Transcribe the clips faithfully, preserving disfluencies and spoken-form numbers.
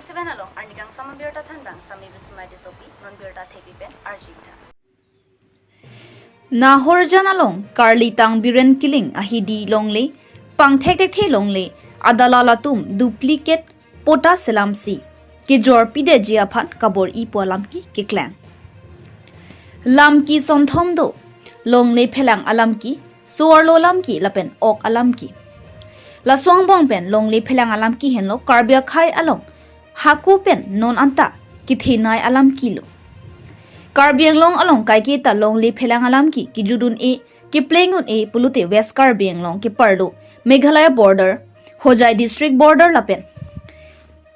Seven along arni kangsam abirta thanbang Sami Bismai Tissopi, non birta thepi pen arjuitha. Nahorijan along Karlitang Biren Killing ahidi longle, pangthekthekthe longle, adalal atum duplicate pota selamsi kejor pideji aphan kabor-i pu alamki keklang. Lamki sonthom do, longle phelang alamki, so-arlo alamki lapen ok alamki. Laso angbong pen longle phelang alamki henlo Karbi akhei along hako pen non anta kethenei alamki lo. Karbi Anglong along kaiketa longle phelang alamki kejut un-e, kepleng un-e pulote West Karbi Anglong keparlo Meghalaya border, Hojai district border lapen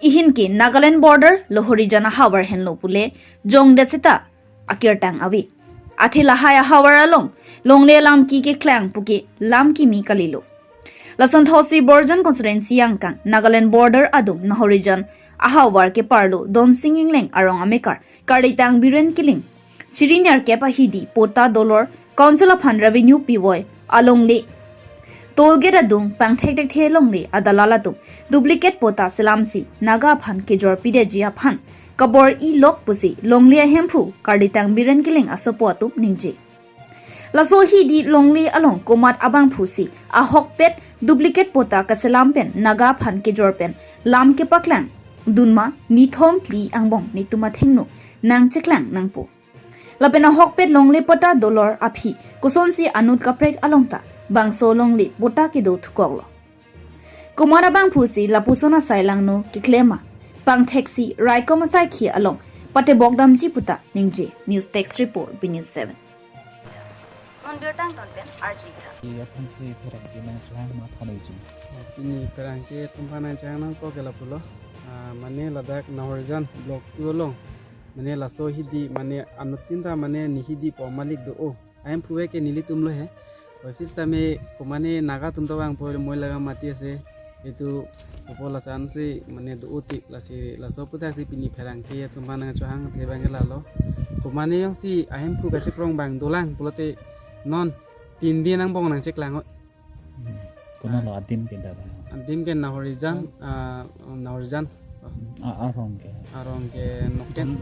ihin ke Nagaland border Lohorijan ahavar henlo pule jongdet seta akirtang ave. Athe lahai ahavar along longle alamki keklang puke lam kimi kalilo. Lason thotsi Borjan constituency angkang Nagaland border adung Nahorijan ahavar keparlo Donsing Engleng arong amekar Karlitang Biren Killing chiri nerkep ahidi pota dolor council aphan revenue pivoi alongle toll gate adung pangthekthekthe longle adalal atum duplicate pota selamsi Naga aphan kejor pideji aphan kabor-i lok pusi longle ahemphu Karlitang Biren Killing asopo atum ningje. Laso ahidi longle along komat abangphusi ahokpet duplicate pota kaselam pen Naga aphan kejor pen lam kepaklang dunma nithom phli angbong netum athengno nangcheklang nangpo. Lapen ahokpet longle pota dolor aphi kosonsi anut kaprek along ta bangso longle pota kedo thukoklo. Komat abangphusi lapuson asai langno keklem ma, pangtheksi raikom asaikhi along patebok damji puta ningje. News Desk Report, B News seven. Non birta angton pen arjuitha. Iya, aphansi pherangke nangchehang ma thanoi jung. Pini pherangke atum aphan nangchehang nangkok ke lapulo. Ah, mane ladak Nahorijan block two along, mane laso ahidi, mane anuttin ta mane ne ahidi pu malik do-o. Ahemphu ke nelitum lo he. Office tame komane Naga atum ta vangpo, moi laga mati ase. Itum opo lason si mane do-o tik, lasi laso aputhaksi pini pherangke atum aphan nangchehang athe abang ke lalo. Komane jongsi ahemphu kachekrong abang dolang pulote non tin din angbong nangcheklang. Hmm. Konatlo adim ke dak? Adim ke Nahorijan, ah, Nahorijan. Ah, arong ke? Arong ke Noken.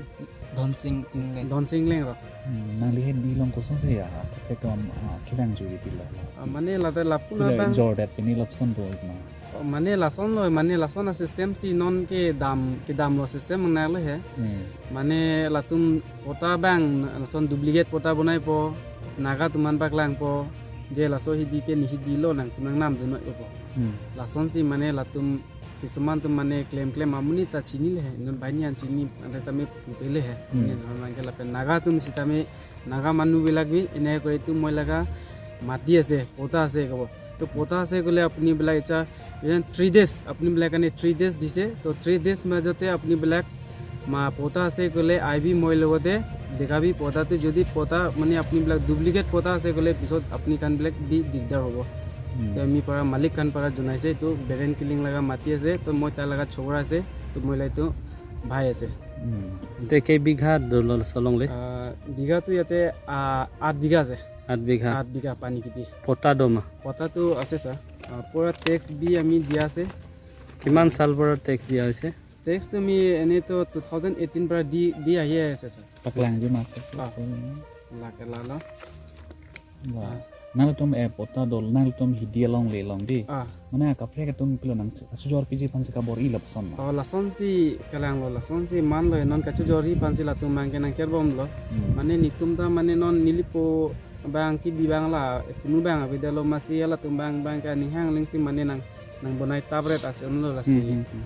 Don, Donsing Engleng. Donsing Engleng ro. Hmm, nangli ahidi along kosonsi ya, ketom, ah, kevang juri pilo? Ah, mane ladak lapu pilo na bang. Jor det pini lapuson do ik ma? Oh, mane lason lo, mane lason asystem si non kedam, kedamlo system nanglo he. Hmm. Mane latum pota abang, lason duplicate pota bonaipo, Naga atum aphan paklangpo, je laso ahidi ke ne ahidi lo, nangtum nangnam dunoi po. Hmm. Lasonsi mane latum kisuman atum mane klemklem amonit ta chinile he, non banghini an chini, ante tame pupele he. Hmm. Ne non abang ke lapen Naga atum sitame Naga manu bilak bi, ene ko itum moi laga mati ase, pota ase kobo. To pota ase kole apuni bilak icha, even three days, apuni bilak kane three days dise, to three days majote apuni bilak ma pota ase kole aibi moi logote, dekhabi pota to jodi pota, mane apuni bilak duplicate pota ase kole pisot apuni khan bilak bi digdar hobo. Hmm. To ami para malik khan para jonaise, to Biren Killing laga mati ase, to moi ta laga chobra ase, to moi lai to bhai ase. Hmm. Te kei bigha dolo laso longle? Ah, bigha to yate, ah, aat bigha ase. Aat bigha. Aat bigha pani kheti. Pota do ma? Pota to ase sir. Ah, pura tax bi ami dia ase. Kiman sal pura tax dia ase? Tax to ami ene to two thousand eighteen pura di, di ahi ase sir. Paklangji ma sir? Ah. So, lake lalo. Wah. Ah. Nangtum, eh, pota dolo, nangtum ahidi alongle along di. Ah. Mane akaprek atum pilo nangkachojor piji aphansi kabor-i lapuson ma? Oh, lasonsi kalanglo, lasonsi manlo, non kachojorji aphansi latum abang ke nangkerbomlo. Hmm. Mane netum ta mane non nelipo abang kebi abang la, punu abang avedetlo, masi latum abang, abang ke aning hang lengsi mane nang, nangbonai tapret ase unlo lasi. Hmm, hmm, hmm.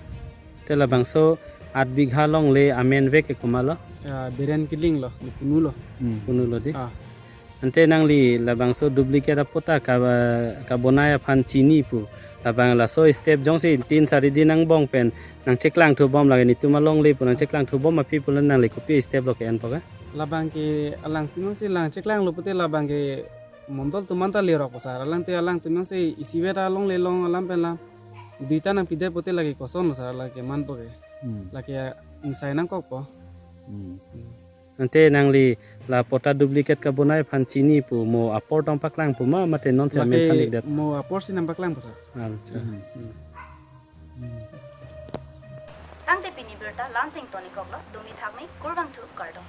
Te labangso aat bigha longle amen vek ke komatlo? Ya, Biren Killing lo, ne punu lo. Hmm. Punu lo di? Ah. Ante nangli labangso duplicate apota ka, kabonai aphan chini pu. Labang laso step jongsi tin sari din angbong pen nangcheklang thubom lake netum alongle pu nangcheklang thubom aphi pulo, nangli kopi step lo ke-enpo ke? Labang ke alangtum jongsi nangcheklanglo pute labang ke mondol atum anta lerokpo sir. Alangte alangtum jongsi isivet alongle along alam pen lam duita nangpidet pute lake kosonlo sir, lake manpo ke. Hmm. Lake insai nangkokpo. Hmm. Hmm. Ante nangli la pota duplicate kabonai aphan chini pu mo apor tong paklang pu ma, mate non se amen than-ikdet? Lake mo aporsi nangpaklangpo sir. Acha. Hmm. Hmm. Hmm. Tangte pini birta la-ansi ingtonikoklo, dumi thakme, kurvangthu, kardom.